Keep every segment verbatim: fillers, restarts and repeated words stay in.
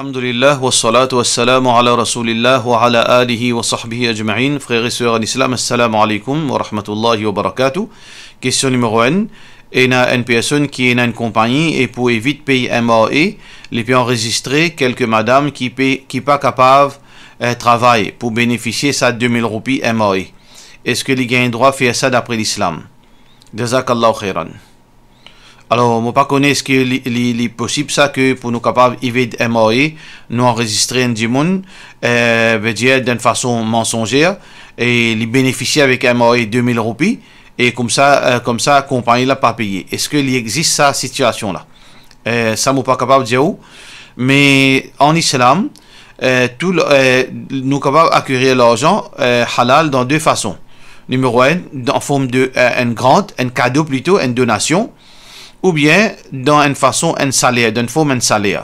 Alhamdulillah, wassalatu wassalamu ala Rasoulillah wa ala alihi wa sahbihi ajmain. Frer e ser an Islam, assalamu alaikum wa rahmatullahi wa barakatuh. Kestion nimero enn. Ena enn personn ki ena enn konpagni e pou evit pey M R A, li pe anrezistre kelke madam ki pe, ki pa kapav, eh, travay pou benefisie sa de mil roupi M R A. Eski li gagn drwa fer sa dapre Lislam? Jazakallahu khairan. Alor, mo pa kone eski li, li, li posib sa ke pou nou kapav evit M R A, nou anrezistre enn dimoun, eh, vedir dan enn fason mansonzer, e li benefisie avek M R A de mil roupi, e koumsa, eh, koumsa konpagni la pa peye. Eski li existe sa sitiasion la? Eh, sa mo pa kapav dir ou, me an Islam, eh, tou, eh, nou kapav akirir larzan, eh, halal dan de fason. Nimero enn, dan form de, eh, enn grant, enn kado plito, enn donasion, oubien dan enn fason enn saler, dan enn form enn saler.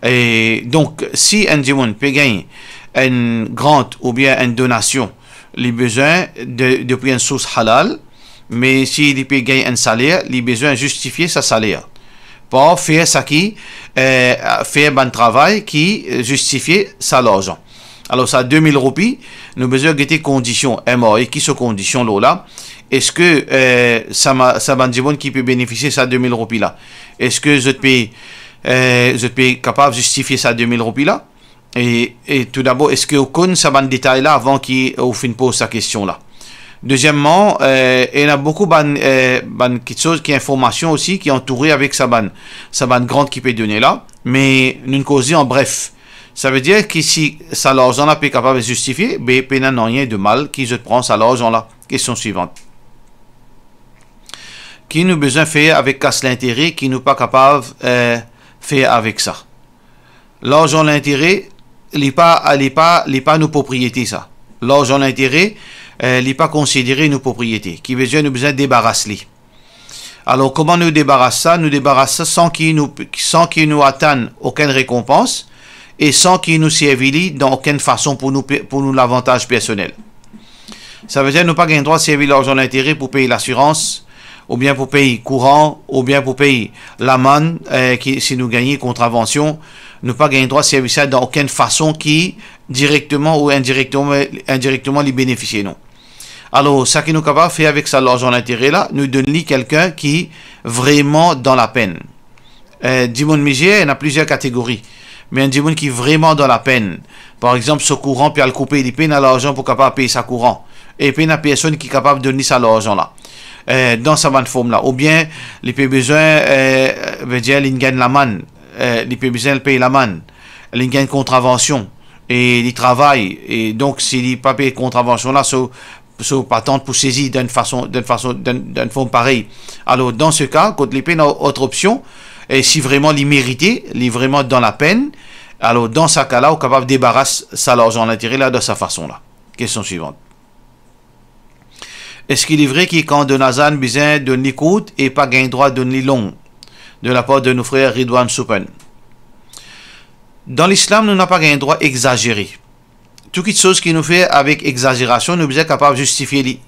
E donk, si enn dimoun pe gagn enn grant oubien enn donasion, li bizin de, depi enn sours halal, me si li pe gagn enn saler, li bizin zistifie sa saler. Par fer seki, eh, fer bann travay ki zistifie sa larzan. Alor, sa de mil roupi, nou bizin gete kondision M R A, ki so kondision lor la. Eski, eh, sa ma-, sa bann dimoun ki pe benefisie sa de mil roupi la, eski zot pe, eh, zot pe kapav zistifie sa de mil roupi la? E, e toudabor, eski ou konn sa bann detay la avan ki ou finn poz sa kestion la? Dezieman, eh, ena boukou bann, eh, bann kitsoz ki informasion osi ki antoure avek sa bann, sa bann grant ki pe done la, me nou koze an bref. Savedir ki si sa larzan la pe kapav zistifie, be pena nanye de mal ki zot pran sa larzan la. Kestion swivan. Ki nou bizin fer avek kas lintere ki nou pa kapav, eh, fer avek sa? Larzan lintere, li pa, li pa, li pa nou propriete sa. Larzan lintere, eh, li pa konsidere nou propriete. Ki vedir nou bizin debaras li. Alor, kouma nou debaras sa? Nou debaras sa san ki nou, san ki nou atann okenn rekonpans e san ki nou servi li dan okenn fason pou nou pe-, pou nou lavantaz personel. Savedir nou pa gagn drwa servi larzan lintere pou pey lasirans, oubien pou pey kouran, oubien pou pey lamann, eh, ki, si nou gagne kontravansion, nou pa gagn drwa servi sa dan okenn fason ki direkteman ou indirekteman, indirekteman li benefisie nou. Alor, seki nou kapav fer avek sa larzan lintere la, nou donn li kelkenn ki vreman dan lapenn. Eh, dimoun mizer, ena plizier kategori. Me enn dimoun ki vreman dan lapenn, par exanp, so kouran pe al koupe, li pena larzan pou kapav pey sa kouran, e pena personn ki kapav donn li sa larzan la, eh, dan sa bann form la. Oubien li pe bizin, eh, vedir li gagn lamann, eh, li pe bizin pey lamann, li gagn kontravansion, e li travay, e donk si li pa pey kontravansion la, so, so patant pou sezi dan enn fason, dan enn fason, dan, dan enn form parey. Alor, dan se ka, kot li pena lot opsion, e si vreman li merite, li vreman dan lapenn, alor, dan sa ka la, ou kapav debaras sa larzan lintere la dan sa fason la. Kestion swivan. Eski li vre ki kan donn azan bizin donn li kourt e pa gagn drwa donn li long? De lapar de nou frer Ridwan Soupen. Dan Lislam, nou napa gagn drwa egzazere. Tou kitsoz ki nou fer avek egzazerasion, nou bizin kapav zistifie li.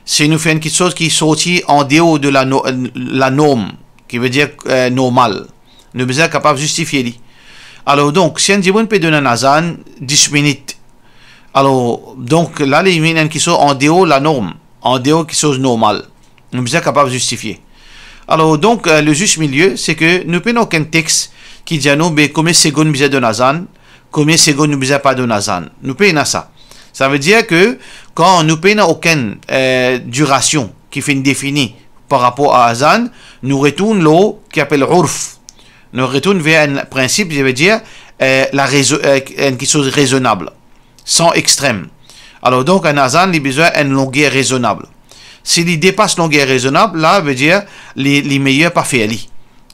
Si nou fer enn kitsoz ki sorti an deor de la no-, la norm, ki vedir, eh, normal, nou bizin kapav zistifie li. Alor donk, si enn dimoun pe donn enn azan dis minit, alor donk la, li amenn enn kitsoz an deor la norm, an deor kitsoz normal. Nou bizin kapav zistifie. Alor donk, eh, le zis milie, se ke nou pena okenn text ki dir nou, be, konbien segonn bizin donn azan, konbien segonn nou bizin pa donn azan. Nou pena sa. Savedir ke kan nou pena okenn, eh, dirasion ki finn defini par rapor a azan, nou retourn lor ki apel urf. Nou retourn ver enn prinsip, savedir, eh, la rezo-, eh, enn kitsoz rezonab, san extrem. Alor donk, enn azan, li bizin enn longer rezonab. Si li depas longer rezonab, la vedir li, li meyer pa fer li.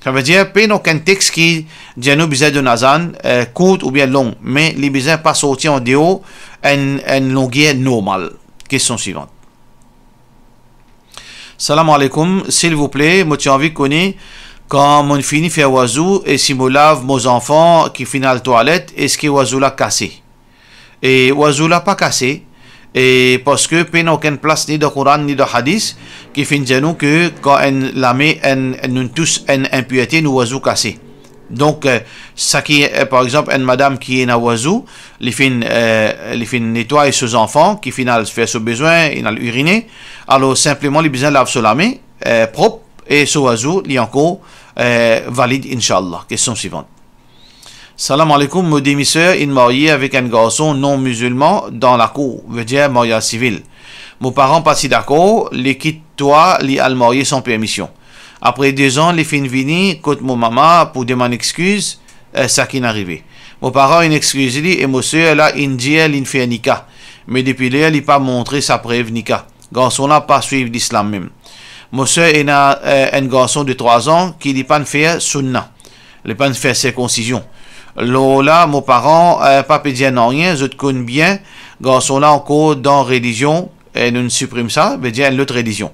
Savedir, pena okenn text ki dir nou bizin donn azan, eh, kourt oubien long, me li bizin pa sorti an deor enn, enn longer normal. Kestion swivan. Salam aleykoum, silvouple, mo ti anvi kone, kan mo fini fer wazou e si mo lav mo zanfan ki finn al twalet, eski wazou la kase? E wazou la pa kase, e parski pena okenn plas ni dan Koran ni dan Hadis ki finn dir nou ke kan enn lame, enn, enn nou tous enn inpirte, nou wazou kase. Donk, eh, sa ki, eh, par exanp, enn madam ki ena wazou, li finn, eh, li finn netway so zanfan, ki finn al fer so bezwin, inn al irine, alor sinpleman li bizin lav so lame, eh, prop, e so wazou, li ankor, eh, valid, inshallah. Kestion swivan. Salam aleykoum, mo demi-ser inn marye avek enn garson non mizilman dan lakour, vedir maryaz sivil. Mo paran pa ti dakor, li kit twa, li al marye san permision. Apre de zan, li finn vini kot mo mama pou demann exkiz, eh, sa ki'nn arive. Mo paran inn exkiz li e mo ser la inn dir li'nn fer nika. Me depi ler li pa montre sa prev nika. Garson la pa swiv lislam mem. Mo ser ena, eh, enn garson de trwa zan ki li pa'nn fer sounna. Li pa'nn fer sirkonsizion. Lor la, mo paran, eh, pa pe dir nanye, zot konn bien, garson la ankor dan relizion, eh, nou'nn siprim sa, vedir enn lot relizion.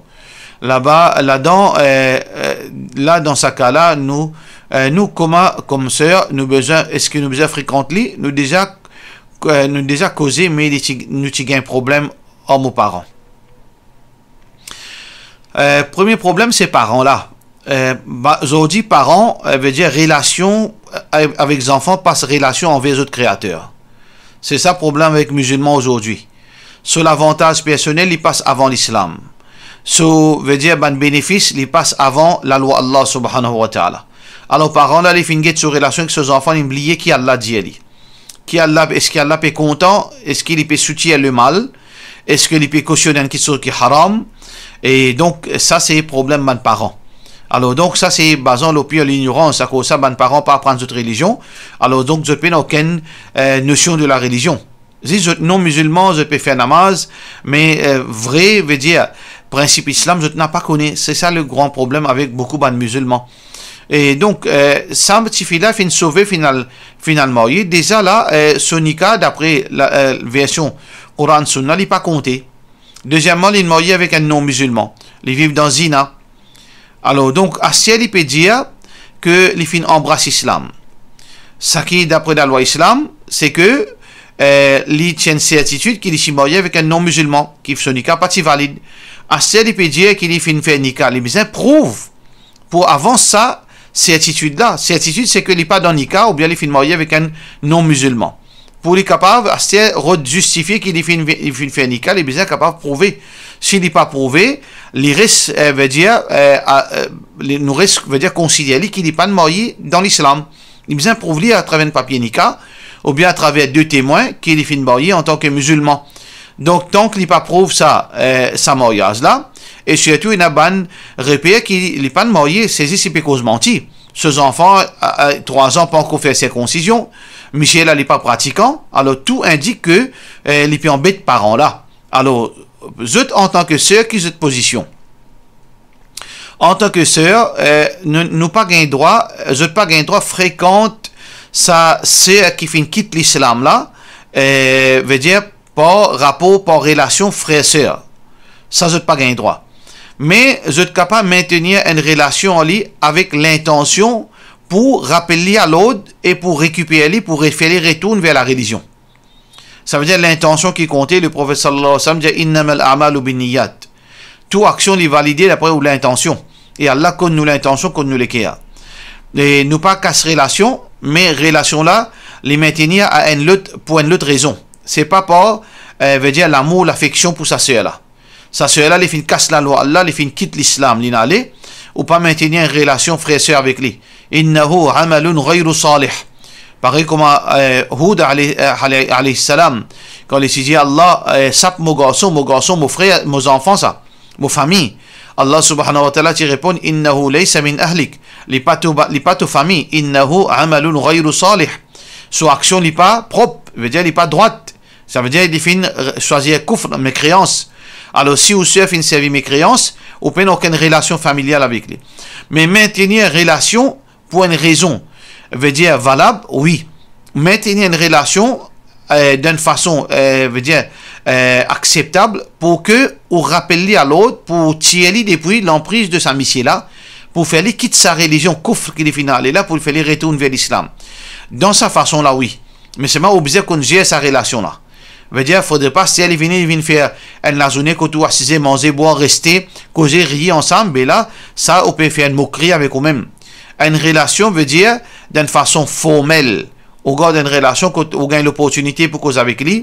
Laba, ladan, eh, eh, la, dan sa ka la, nou, eh, nou kouma, kom ser, nou bizin, eski nou bizin frekant li? Nou deza, eh, nou deza koze, me li ti, nou ti gagn problem ar mo paran. Eh, premie problem, se paran la. Eh, ba, zordi, paran, eh, vedir relasion, eh, avek zanfan pas relasion anver zot Kreater. Se sa problem avek mizilman zordi. So lavantaz personel, li pas avan lislam. So, vedir bann benefis, li pas avan lalwa Allah subhanahu wa ta'ala. Alor, paran la, li finn get so relasion ek so zanfan, li bliye ki Allah dir li. Ki Allah, eski Allah pe kontan? Eski li pe soutir lemal? Eski li pe kosionn enn kiksoz ki haram? E donk, sa se problem bann paran. Alor, donk, sa se bazan lor pir linyorans, akoz sa bann paran pa aprann zot relizion. Alor, donk, zot pena okenn, eh, nosion de la relizion. Zis zot non mizilman, zot pe fer namaz, me, eh, vre, vedir, prinsip islam, zot napa kone. Se sa le gran problem avek boukou bann mizilman. E donk, eh, sa tifi la finn sove, finn al, finn al marye. Deza la, eh, so nika, dapre la, eh, version Koran Sunna, li pa konte. Dezieman, li'nn marye avek enn non mizilman. Li viv dan zina. Alor, donk, aster li pe dir ke li finn anbras islam. Sa ki, dapre lalwa islam, se ke, eh, li ti enn sertitid ki li ti marye avek enn non mizilman, ki so nika pa ti valid. Aster li pe dir ki li finn fer nika, li bizin prouv pou avans sa sertitid la. Sertitid, se ke li pa dan nika oubien li finn marye avek enn non mizilman. Pou li kapav, aster, rod zistifie ki li finn, li finn fer nika, li bizin kapav prouve. Si li pa prouve, li res, eh, vedir, eh, a, eh, li, nou res, vedir, konsider li ki li pa'nn marye dan lislam. Li bizin prouv li atraver enn papie nika, oubien atraver de temwin ki li finn marye antan ki mizilman. Donk, tank li pa prouv sa, eh, sa maryaz la, e sirtou ena bann reper ki li pa'nn marye, se zis li pe koz manti. So zanfan, a, a trwa zan pa ankor fer sirkonsizion, misie la li pa pratikan, alor tou indik ke, eh, li pe anbet paran la. Alor, zot antan ki ser, ki zot pozision? Antan ki ser, eh, nou, nou pa gagn drwa, zot pa gagn drwa frekant sa ser ki finn kit lislam la, eh, vedir par rapor, par relasion frer-ser. Sa zot pa gagn drwa. Me zot kapav mintenir enn relasion ar li avek lintansion pou rapel li a lord e pou rekiper li, pou re-, fer li retourn ver larelizion. Savedir lintansion ki konte, Leprofet sallallahu alayhi wa sallam dir, "Innamal a'malu binniyat." Tou aksion li valide dapre ou lintansion. E Allah konn nou lintansion, konn nou leker. E nou pa kas relasion, me relasion la, li mintenir a enn lot, pou enn lot rezon. Se pa par, eh, vedir lamour, lafeksion pou sa ser la. Sa ser la, li finn kas lalwa Allah, li finn kit lislam, li'nn ale, ou pa mintenir enn relasion frer-ser avek li. Innahu amalun ghayru salih. Parey kouma, eh, Houd alay-, eh, alay-, alayhi salam, kan li ti dir Allah, eh, sap mo garson, mo garson, mo frer, mo zanfan sa, mo fami. Allah subhanahu wa ta'ala ti reponn, "Innahu laysa min ahlik." Li pa to ba-, li pa to fami. "Innahu amalun ghayru salih." So aksion li pa prop, vedir li pa drwat. Savedir li finn, eh, swazir koufr, mekreans. Alor, si ou ser finn servi mekreans, ou pena okenn relasion familial avek li. Me mintenir relasion pou enn rezon, vedir valab, wi. Mintenir enn relasion, eh, dan enn fason, eh, vedir, eh, akseptab, pou ke ou rapel li a lord, pou tir li depi lanpriz de sa misie la, pou fer li kit sa relizion koufr ki li finn ale la, pou fer li retourn ver lislam. Dan sa fason la, wi. Me selman ou bizin konn zer sa relasion la. Vedir, fodre pa ser li vini, li vinn fer enn lazourne kot ou asize, manze, bwar, reste, koze, riye ansam, be la, sa ou pe fer enn mokri avek ou mem. Enn relasion, vedir, dan enn fason formel, ou gard enn relasion kot ou gagn loportinite pou koz avek li,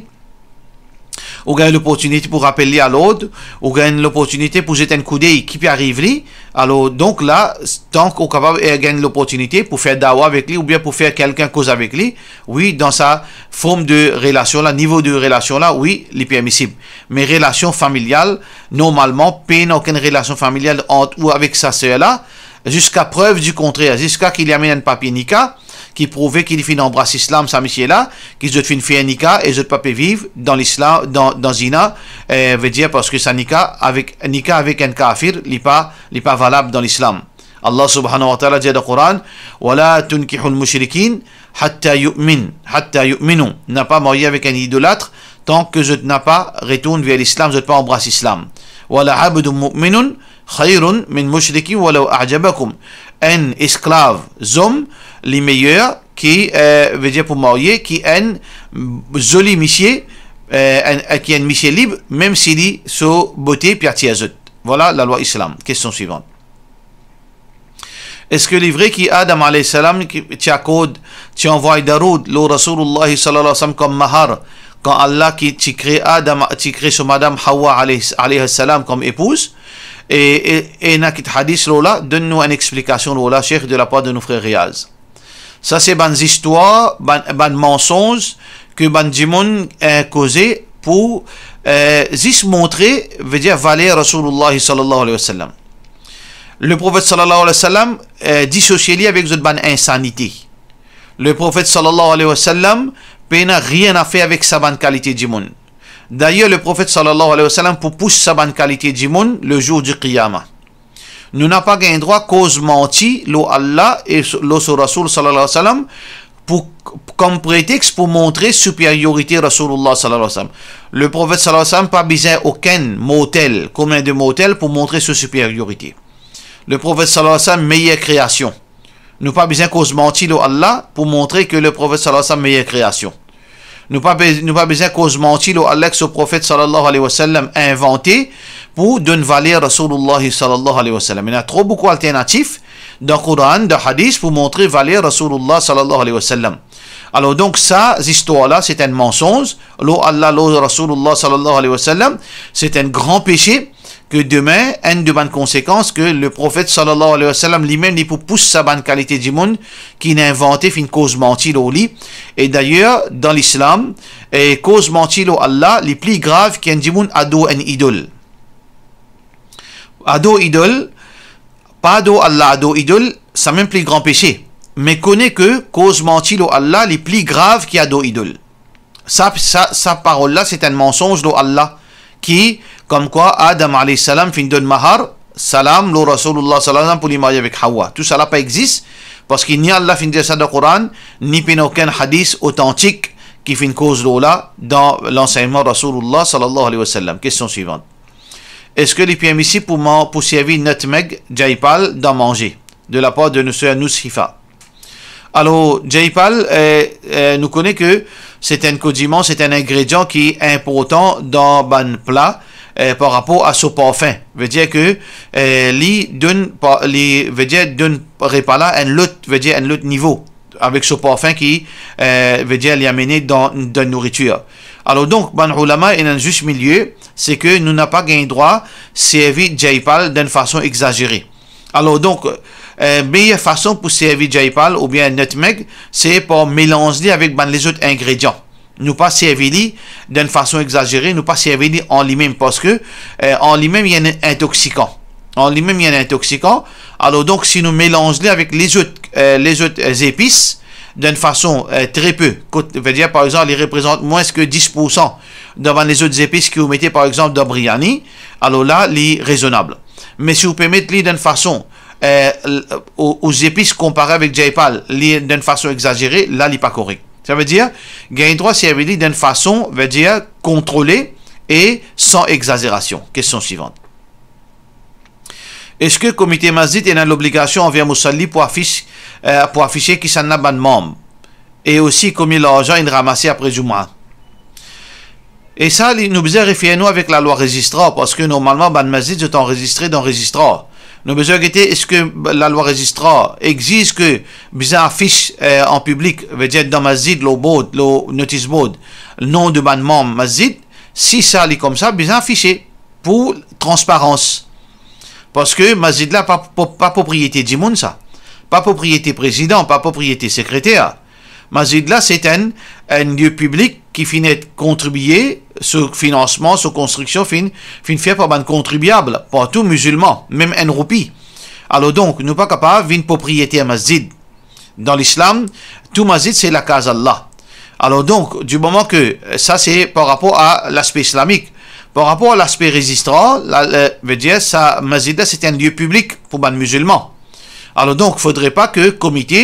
ou gagn loportinite pou rapel li a lord, ou gagn loportinite pou zet enn koudey ki pe ariv li. Alor, donk la, tank ou kapav, eh, gagn loportinite pou fer dawa avek li oubien pou fer kelkenn koz avek li, wi, dan sa form de relasion la, nivo de relasion la, wi, li permisib. Me relasion familial, normalman, pena okenn relasion familial ant ou avek sa ser la, ziska prev di kontrer, ziska ki li amenn enn papie nika, ki prouve ki li finn anbras islam, sa misie la, ki zot finn fer nika e zot pa pe viv dan lislam, dan, dan zina, eh, vedir parski sa nika avek, nika avek enn kafir, li pa, li pa valab dan lislam. Allah subhanahu wa ta'ala dir dan Koran, "Wa la tunkihul mushrikin hatta yu'min, hatta yu'minu." Napa marye avek enn idolat, tank zot napa retourn ver lislam, zot pa anbras islam. "Wa la abdun mu'minun khayrun min mushrikin walaw a'jabakum." Enn esklav zom, li meyer ki, eh, vedir pou marye, ki enn zoli misie, eh, enn, eh, ki enn misie lib, mem si li so bote pe atir zot. Vwala lalwa islam. Kestion swivan. Eski li vre ki Adam alayhi salam ki ti akord, ti anvway daroud lor Rasoulullah sallallahu alayhi wa sallam kom mahar, kan Allah ki ti kre Adam, ti kre so madam Hawa alayhi, alayhi salam kom epouz? E, e, ena kit hadis lor la, donn nou enn explikasion lor la, Sheikh, de lapar de nou frer Riaz. Sa se bann zistwar, bann, bann mansonz ke bann dimoun, eh, koze pou, eh, zis montre, vedir valer Rasoulullah sallallahu alayhi wa sallam. Leprofet sallallahu alayhi wa sallam, eh, disosie li avek zot bann insanite. Leprofet sallallahu alayhi wa sallam pena rien a fer avek sa bann kalite dimoun. Dayer, Leprofet sallallahu alayhi wa sallam pou pous sa bann kalite dimoun le zour di Qiyama. Nou napa gagn drwa koz manti lor Allah e so, lor so Rasoul sallallahu alayhi wa sallam pou, kom pretex pou montre superiorite Rasoulullah sallallahu alayhi wa sallam. Leprofet sallallahu alayhi wa sallam pa bizin okenn mortel, commun de mortels, pou montre so superiorite. Leprofet sallallahu alayhi wa sallam meyer kreasion. Nou pa bizin koz manti lor Allah pou montre ke Leprofet sallallahu alayhi wa sallam meyer kreasion. Nou pa be-, nou pa bizin koz manti lor Allah ki so Profet sallallahu alayhi wa sallam invante pou donn valer Rasoulullah sallallahu alayhi wa sallam. Ena tro boukou alternatif dan Koran, dan hadis pou montre valer Rasoulullah sallallahu alayhi wa sallam. Alor donk sa zistwar la, se enn mansonz lor Allah, lor Rasoulullah sallallahu alayhi wa sallam, se enn gran pese ke demin, enn de bann konsekans ke Leprofet sallallahu alayhi wa sallam limem li pou pous sa bann kalite dimoun ki inn invante, finn koz manti lor li. E dayer, dan Lislam, e koz manti lor Allah, li pli grav ki enn dimoun ador enn idol. Ador idol, pa ador Allah, ador idol, samem pli gran pese. Me kone ke koz manti lor Allah, li pli grav ki ador idol. Sa, sa, sa parol la, se enn mansonz lor Allah, ki, komkwa Adam alayhi salam finn donn mahar salam lor Rasoulullah sallallahu alayhi wa sallam pou li marye avek Hawa. Tousala pa exis, parski ni Allah finn dir sa dan Koran, ni pena okenn hadis otantik ki finn koz lor la dan lansegnman Rasoulullah sallallahu alayhi wa sallam. Kestion swivan. Eski li permisib pou man-, pou servi nutmeg, jaypal dan manze? De lapar de nou ser Noushifa. Alor, jaypal, eh, eh, nou kone ke se enn kondiman, se enn ingredian ki inportan dan bann pla, eh, par rapor a so parfin. Vedir ke, eh, li donn pa-, li, vedir donn repa la enn lot, vedir enn lot nivo, avek so parfin ki, eh, vedir li amene dan, dan nouritir. Alor donk, bann oulama ena enn zis milie, se ke nou napa gagn drwa servi jaypal dan enn fason exazere. Alor donk, eh, meyer fason pou servi jaypal oubien nutmeg, se par melanz li avek bann lezot ingredian. Nou pa servi li dan enn fason exazere, nou pa servi li an limem, parski, eh, an limem, li enn intoksikan. An limem, li enn intoksikan. Alor donk, si nou melanz li avek lezot, eh, lezot, eh, zepis, dan enn fason, eh, tre pe, kot, vedir, par exanp, li reprezant mwins ki dis poursan dan bann lezot zepis ki ou mete, par exanp, dan briani, alor la, li rezonab. Me si ou pe met li dan enn fason, eh, l-, ou, ou zepis konpare avek jaypal, li dan enn fason exazere, la, li pa korek. Savedir, gagn drwa servi li dan enn fason, vedir, kontrole e san exazerasion. Kestion swivan. Eski komite masjid ena lobligasion anver mousali pou afis, eh, pou afise kisannla bann manm? E osi konbien larzan inn ramase apre Zouma? E sa, li, nou bizin refer nou avek lalwa rezistrar, parski normalman, bann masjid, zot anrezistre dan rezistrar. Nou bizin gete eski lalwa rezistrar exiz ki bizin afis, eh, an piblik, vedir dan masjid, lor board, lor notice board, nom de bann manm masjid. Si sa li koumsa, bizin afise pou transparans. Parski masjid la pa, pa, pa propriete dimoun sa. Pa propriete prezidan, pa propriete sekreter. Masjid la, se enn, enn lie piblik ki finn et kontribie, so finansman, so konstriksion finn, finn fer par bann kontribiab, partou mizilman, mem enn roupi. Alor donk, nou pa kapav vinn propriete masjid. Dan lislam, tou masjid se lakaz Allah. Alor donk, di moman ki, eh, sa se par rapor a laspe islamik, par rapor a laspe rezistrar, la, eh, vedir sa masjid la se enn lie piblik pou bann mizilman. Alor donk, fodre pa ki komite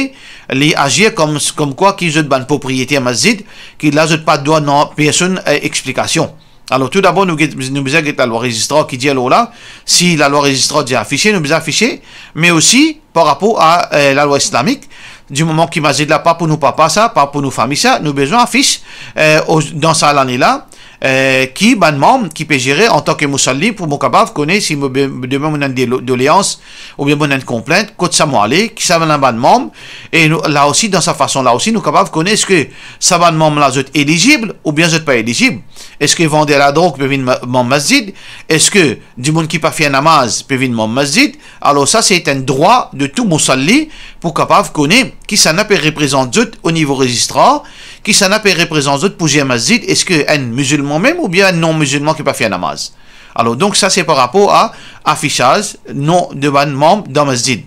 li azir kom, komkwa ki zot bann propriete masjid, ki la zot pa dwa donn personn, eh, explikasion. Alor, toudabor, nou get, nou bizin get lalwa rezistrar ki dir lor la. Si lalwa rezistrar dir afise, nou bizin afise, me osi par rapor a, eh, lalwa islamik, di moman ki masjid la pa pou nou papa sa, pa pou nou fami sa, nou bizin afis, eh, o, dan sa lane la, eh, ki bann manm ki pe zere antan ki mousalli, pou mo kapav kone si mo be-, demin mo ena enn delo-, doleans, oubien mo ena enn konplint, kot sa mo ale, ki sa bann, bann manm, e nou, la osi, dan sa fason la osi, nou kapav kone eski sa bann manm la zot elizib oubien zot pa elizib. Eski vander ladrog pe vinn ma-, manm masjid? Eski dimoun ki pa fer namaz pe vinn manm masjid? Alor sa, se enn drwa de tou mousalli pou kapav kone kisannla pe reprezant zot o nivo rezistrar, kisannla pe reprezant zot pou zer masjid, eski enn mizilman mem oubien enn non-mizilman ki pa fer namaz. Alor, donk, sa se par rapor a afisaz nom de bann manm dan masjid.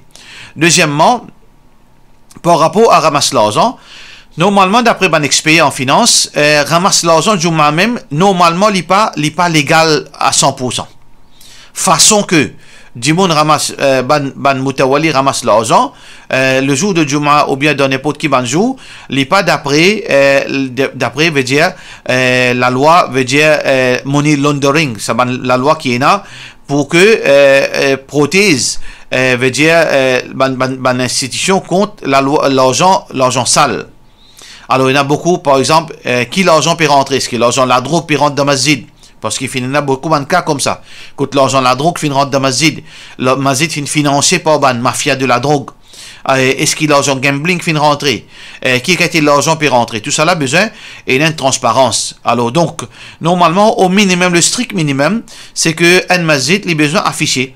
Dezieman, par rapor a ramas larzan, normalman, dapre bann exper an finans, eh, ramas larzan Djouma mem, normalman, li pa, li pa legal a san pou san. Fason ki dimoun ramas, eh, bann, bann moutawali ramas larzan, eh, le zour de Djouma oubien dan ninport ki bann zour, li pa dapre, eh, de-, dapre, vedir, eh, lalwa, vedir, eh, money laundering, sa bann lalwa ki ena pou ki, eh, eh, protez, eh, vedir, eh, bann, bann, bann institision kont lalwa, larzan, larzan sal. Alor, ena boukou, par exanp, eh, ki larzan pe rantre, eski larzan ladrog pe rant dan masjid? Parski finn ena boukou bann ka koumsa, kot larzan ladrog finn rant dan masjid, la-, masjid finn finanse par bann mafia de ladrog. Eh, eski larzan gambling finn rantre? Eh, ki kantite larzan pe rantre? Tousala bizin ena enn transparans. Alor, donk, normalman, o minimem, le strik minimem, se ki enn masjid, li bizin afise.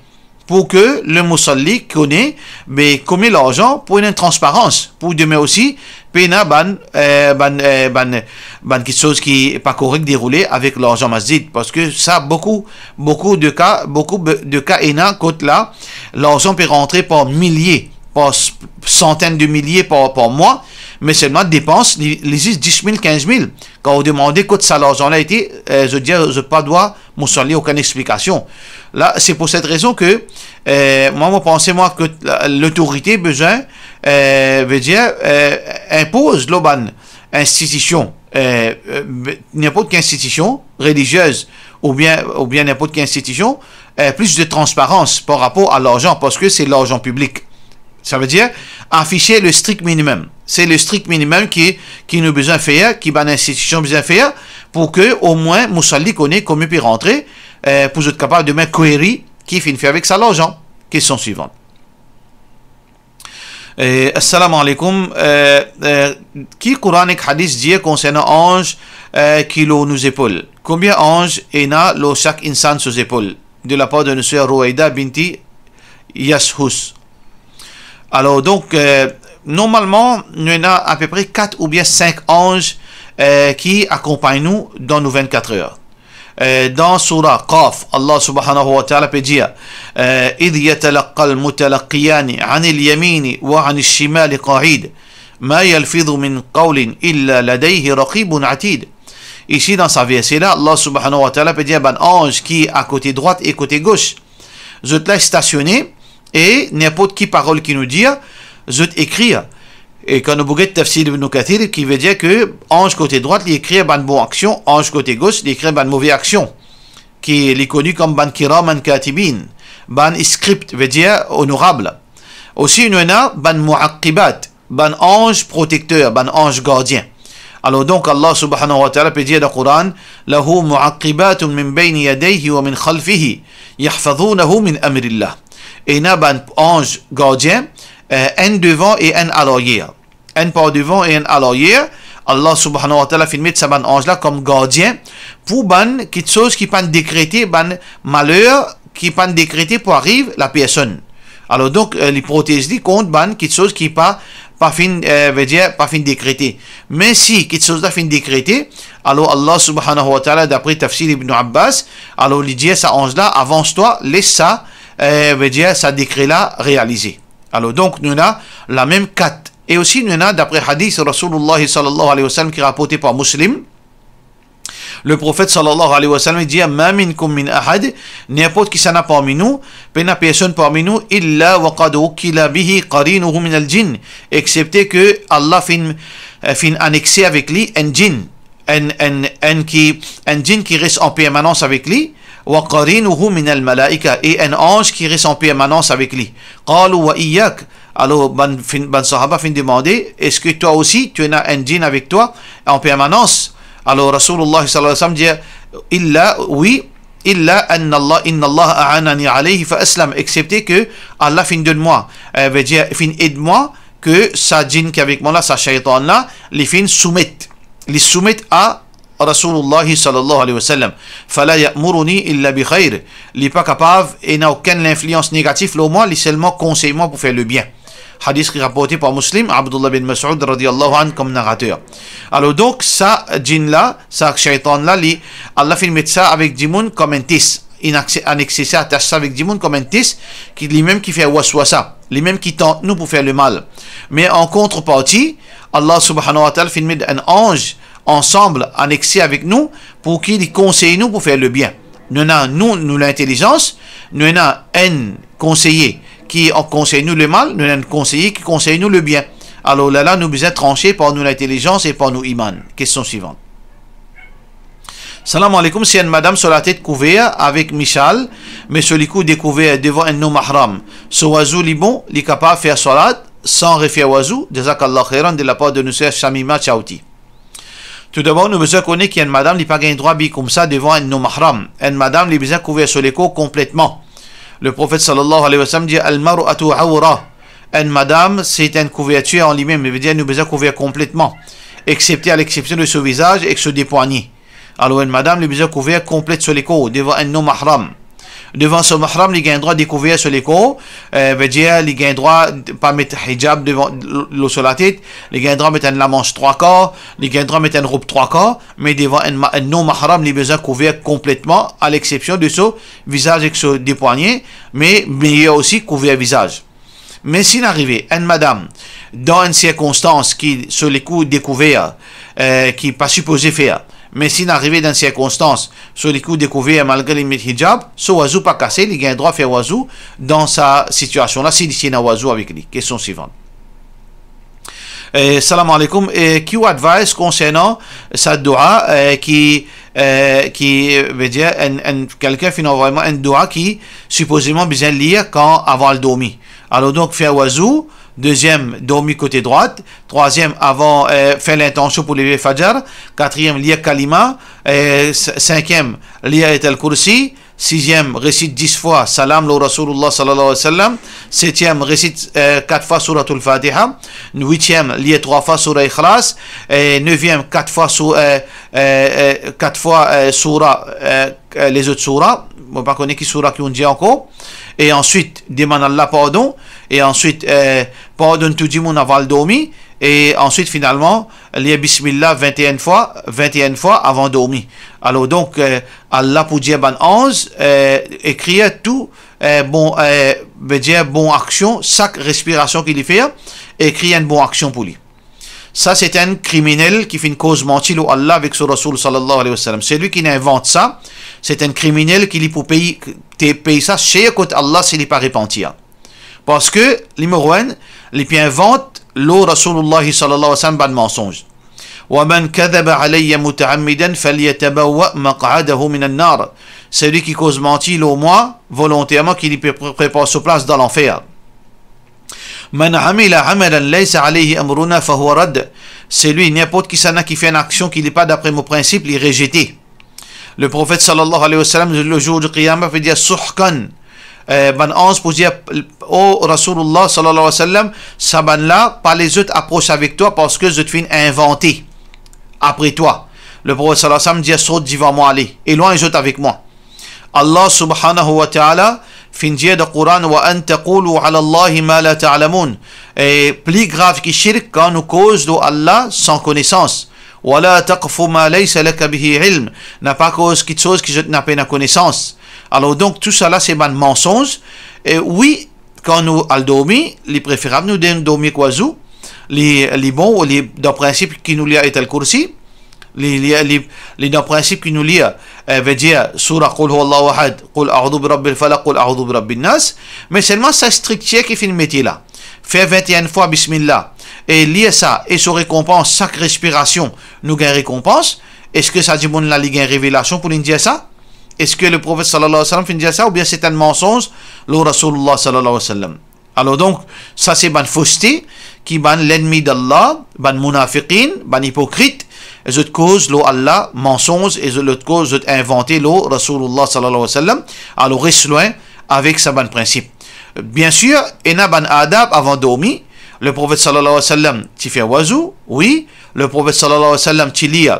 Pou ki le mousalli kone, be, konbien larzan, pou ena enn transparans, pou demin osi, pena bann, eh, bann, eh, bann, bann kiksoz ki pa korek deroule avek larzan masjid, parski sa, boukou, boukou de ka, boukou be-, de ka ena kot la, larzan pe rantre par milie, par s-, santenn de milie par, par mwa, me selman depans, li, li zis dis mil, kinz mil. Kan ou demande kot sa larzan la ete, eh, zot dir, zot pa dwa mousalli okenn explikasion. La, se pou set rezon ki, eh, mwa, mo panse, mwa, ki la, lotorite bizin, eh, vedir, eh, inpoz lor bann institision, eh, eh, ninport ki institision reliziez oubien, oubien ninport ki institision, eh, plis de transparans par rapor a larzan, parski se larzan piblik. Savedir, afise le strik minimem. Se le strik minimem ki, ki nou bizin fer, ki bann institision bizin fer, pou ki omwin mousalli kone konbien pe rantre, eh, pou zot kapav demin query ki finn fer avek sa larzan. Kestion swivan. Eh, assalamu alaikum. Eh, eh, ki Koran ek hadis dir konsernan anz, eh, ki lor nou zepol? Konbien anz ena lor sak insan so zepol? De la par de nou ser Rouaida binti Yashous. Alor, donk, eh, normalman, nou ena apepre kat oubien sink anz, eh, ki akonpagn nou dan nou vennkat er. Eh, dan soura Qaf, Allah subhanahu wa ta'ala pe dir, eh, "Idh yatalaqqal mutalaqqiyani anil yamini wa anis shimali qa'id, ma yalfidhu min qawlin illa ladayhi raqibun atid." Isi, dan sa verse la, Allah subhanahu wa ta'ala pe dir bann anz ki akote drwat e kote gos, zot la stasione, e ninport ki parol ki nou dir, zot ekrir. E kan nou pou get Tafsir Ibn Kathir, ki vedir ki anz kote drwat, li ekrir bann bon aksion, anz kote gos, li ekrir bann move aksion, ki li koni kom bann kiraman katibin, bann script, vedir onorab. Osi, nou ena bann mu'aqqibat, bann anz protekter, bann anz gardien. Alor donk, Allah subhanahu wa ta'ala pe dir dan Koran, "Lahu mu'aqqibatun min bayni yadayhi wa min khalfihi, yahfazunahu min amrillah." Ena bann anz gardien, eh, enn devan e enn alaryer. Enn par devan e enn alaryer. Allah subhanahu wa ta'ala finn met sa bann anz la kom gardien pou bann kiksoz ki pa'nn dekrete, bann maler ki pa'nn dekrete pou ariv lapersonn. Alor donk, eh, li protez li kont bann kiksoz ki pa, pa finn, eh, vedir pa finn dekrete. Me si kiksoz la finn dekrete, alor Allah subhanahu wa ta'ala, dapre tafsir Ibn Abbas, alor li dir sa anz la, avans twa, les sa, eh, vedir sa dekre la realize. Alor donk, nou ena lamem kat. E osi nou ena, dapre hadis Rasoulullah sallallahu alayhi wa sallam ki raporte par Muslim, Leprofet sallallahu alayhi wa sallam dir, "Ma minkum min ahad," ninport kisannla parmi nou, pena personn parmi nou, "illa wa qad wukila bihi qarinuhu minal jinn," exepte ke Allah finn, eh, finn anexe avek li enn jinn, enn, enn, enn ki, enn jinn ki res an permanans avek li, "wa qarinuhu minal malaika," e enn anz ki res an permanans avek li. Qalu, "Wa iyyak." Alor, bann, finn, bann sahaba finn demande, "Eski twa osi, to ena enn jinn avek twa an permanans?" Alor, Rasoulullah sallallahu alayhi wa sallam dir, "Illa, wi, illa anna Allah, inna Allah a'anani alayhi fa aslam," exepte ke Allah finn donn mwa, eh, vedir, finn ed mwa, ke sa jinn ki avek mwa la, sa shaytan la, li finn soumet. Li soumet a Rasoulullah sallallahu alayhi wa sallam. "Fala ya'muruni illa bi khayr." Li pa kapav, ena okenn linflians negatif lor mwa, li selman konsey mwa pou fer lebien. Hadis ki raporte par Muslim, Abdullah bin Mas'ud radiyallahu anhu kom narater. Alor donk, sa jinn la, sa shaytan la, li, Allah finn met sa avek dimoun kom enn tes. Inn anexe sa, atas sa avek dimoun kom enn tes, ki limem ki fer waswasa, limem ki tant nou pou fer lemal. Me an kontreparti, Allah subhanahu wa ta'ala finn met enn anz ansam anexe avek nou pou ki li konsey nou pou fer lebien. Nou ena nou, nou lintelizans, nou ena enn konseye ki konsey nou lemal, nou ena enn konseye ki konsey nou lebien. Alor la, la nou bizin transe par nou lintelizans e par nou iman. Kestion swivan. Salam aleykoum, si enn madam so latet kouver avek mishal, me so likou dekouver devan enn non mahram, so wazou li bon, li kapav fer swalat san refer wazou? Jazakallah khairan de la part de nou ser Shamima Chauti. Toudabor, nou bizin kone ki enn madam li pa gagn drwa abiy koumsa devan enn non mahram. Enn madam li bizin kouver so lekor konpletman. Leprofet sallallahu alayhi wa sallam dir, "Al mar'atu awra." Enn madam, se enn kouvertir an limem, li vedir nou bizin kouver konpletman, exepte a lexepsion de so vizaz ek so de pwagne. Alor, enn madam, li bizin kouver konplet so lekor devan enn non mahram. Devan so mahram, li gagn drwa dekouver so lekor, eh, vedir, li gagn drwa pa met hijab devan, lor so latet, li gagn drwa met enn lamanz trwa kar, li gagn drwa met enn rob trwa kar, me devan enn ma-, enn non mahram, li bizin kouver konpletman, a lexepsion de so vizaz ek so de pwagne, me meyer osi kouver vizaz. Me si inn arive enn madam dan enn sirkonstans ki so lekou dekouver, eh, ki pa sipoze fer, me si inn arive dan enn sirkonstans so lekou dekouver malgre li met hijab, so wazou pa kase, li gagn drwa fer wazou dan sa sitiasion la, si li ti ena wazou avek li. Kestion swivan. Eh, salam aleykoum. Eh, ki ou advice konsernan sa doua, eh, ki, eh, ki vedir enn, enn, kelkenn finn anvway mwa enn doua ki sipozeman bizin lir kan avan al dormi. Alor donk, fer wazou, deziem, dormi kote drwat, trwaziem, avan, eh, fer lintansion pou leve fajar, katriem, lir kalima, eh, s-, sinkiem, lir Ayatul Kursi, siziem, resit dis fwa salam lor Rasoulullah sallallahu alayhi wa sallam, setiem, resit, eh, kat fwa Souratul Fatiha, witiem, lir trwa fwa Soura Ikhlas, eh, neviem, kat fwa sou-, eh, eh, eh, kat fwa, eh, soura, eh, eh, lezot soura, mo pa kone ki soura ki ou'nn dir ankor, e answit demann Allah pardon, e answit, eh, pardonn tou dimoun avan al dormi, e answit finalman lir Bismillah vinte-enn fwa, vinte-enn fwa avan dormi. Alor donk, eh, Allah pou dir bann anz, eh, ekrir tou, eh, bon, eh, vedir bon aksion, sak respirasion ki li fer, ekrir enn bon aksion pou li. Sa se enn kriminel ki finn koz manti lor Allah avek so Rasoul sallallahu alayhi wa sallam. Selwi ki inn invant sa, se enn kriminel ki li pou pey, te pey sa ser kot Allah si li pa repantir. Parski, nimero enn, li pe invant lor Rasoulullah sallallahu alayhi wa sallam bann mansonz. "Wa man kadhaba alayya mutaammidan falyatabawwa maq'adahu minan nar." Selwi ki koz manti lor mwa volonterman, ki li pe pre-, prepar so plas dan lanfer. "Man amila amalan laysa alayhi amruna fahuwa radd." Selwi, ninport kisannla ki fer enn aksion ki li pa dapre mo prinsip, li rezete. Leprofet sallallahu alayhi wa sallam, le jour du qiyamah, pe dir, "Suhkan, eh, bann anz pou dir, "O Rasoulullah sallallahu alayhi wa sallam, sa bann la, pa les zot apros avek twa parski zot finn invante apre twa." Le Profet sallallahu alayhi wa sallam dir, "Sort divan mwa, ale, elwagn zot avek mwa." Allah subhanahu wa ta'ala finn dir dan Koran, "Wa an taqulu ala Allahi ma la ta'lamun." E pli grav ki shirk, kan nou koz lor Allah san konesans. "Wa la taqfu ma laysa laka bihi ilm." Napa koz kiksoz ki zot napa ena konesans. Alor donk, tou sala se bann mansonz. E wi, kan nou al dormi, li preferab nou de-, dormi ek wazou. Li, li bon, li dan prinsip ki nou lir Ayat al-Kursi. Li, li, li, li dan prinsip ki nou lir, eh, vedir, soura Qul huwallahu ahad, Qul a'udhu bi rabbil falaq, Qul a'udhu bi rabbin nas. Me selman sa striktir ki finn mete la. Fer vinte et un fwa Bismillah, e lir sa, e so rekonpans, sak respirasion, nou gagn rekonpans. Eski sa dimoun la, li gagn revelasion pou li dir sa? Eski le Profet sallallahu alayhi wa sallam finn dir sa, oubien se enn mansonz lor Rasoulullah sallallahu alayhi wa sallam? Alor donk, sa se bann foste ki bann lennmi d'Allah, bann munafiqin, bann ipokrit, zot koz lor Allah mansonz e zot, lot koz zot invante lor Rasoulullah sallallahu alayhi wa sallam. Alor res lwin avek sa bann prinsip. Biensir, ena bann adab avan dormi. Le Profet sallallahu alayhi wa sallam ti fer wazou, wi. Le Profet sallallahu alayhi wa sallam ti lir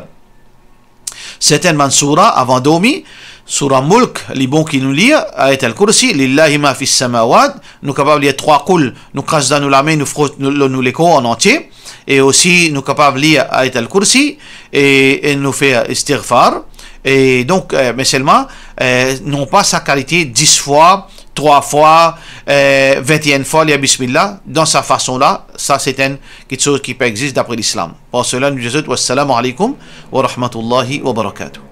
sertin bann soura avan dormi. Soura Mulk, li bon ki nou lir, Ayat al-Kursi, "Lillahi ma fis samawat", nou kapav lir trwa Qul, nou kras dan nou lame, nou frot nou, nou, nou lekor an antie, e osi nou kapav lir Ayat al-Kursi, e, e nou fer istighfar. E donk, eh, me selman, eh, non pa sa kalite dis fwa, trwa fwa, eh, vinte et un fwa lir Bismillah, dan sa fason la, sa se enn kiksoz ki pa existe dapre Lislam. Par sela, nou dir zot, wassalamu alaykum wa rahmatullahi wa barakatuh.